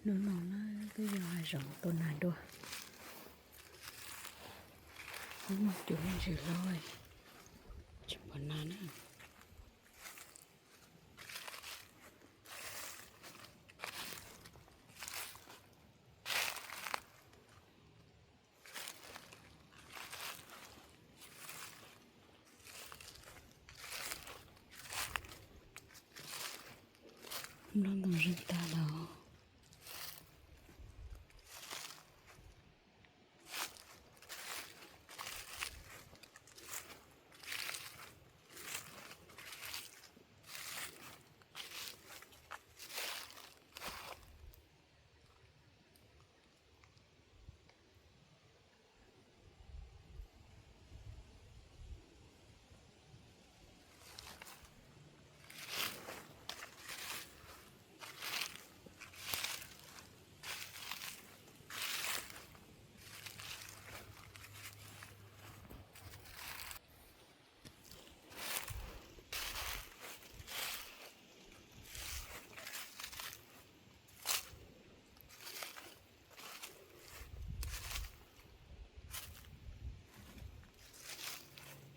Hnub no na, twb yog hav zoov tua nas dua. Hnub no cua me ntsis loj, tsis pom nas na. Nplooj ntoo zeeg tag lawm.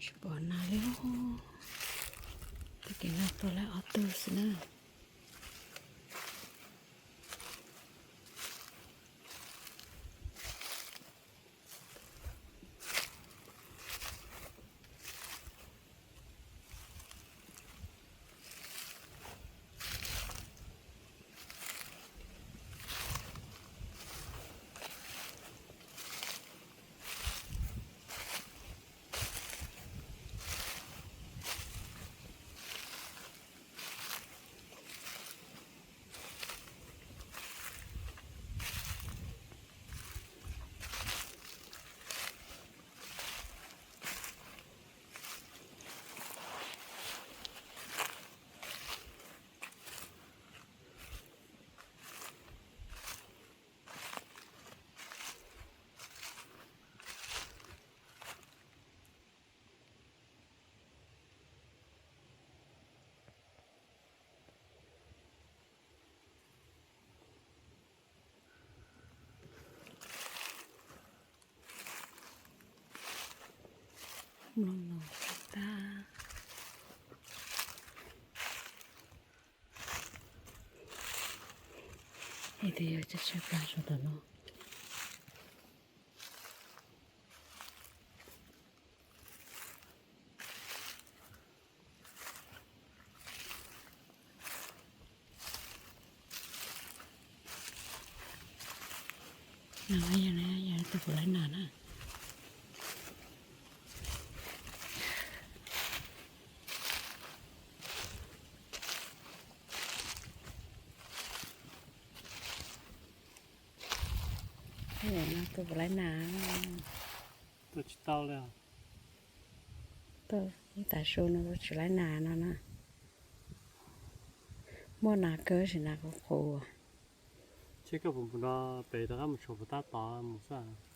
Tsis pom nas li. Tag kis no tua lawm ob tug xwb na. Mloog no tag. Ib tug yog tshaib tshaib plab rau tom no. No yog, yog tus kuv laib nas na. Tus kuv laib nas. Tua tsis tau li. Ib tav su no tua tsis laib nas no na. Muaj nas kawg tab sis nas qus qus. Ces koj puas mus no pem rov qab mus tshuam puas tab tod mus xwb.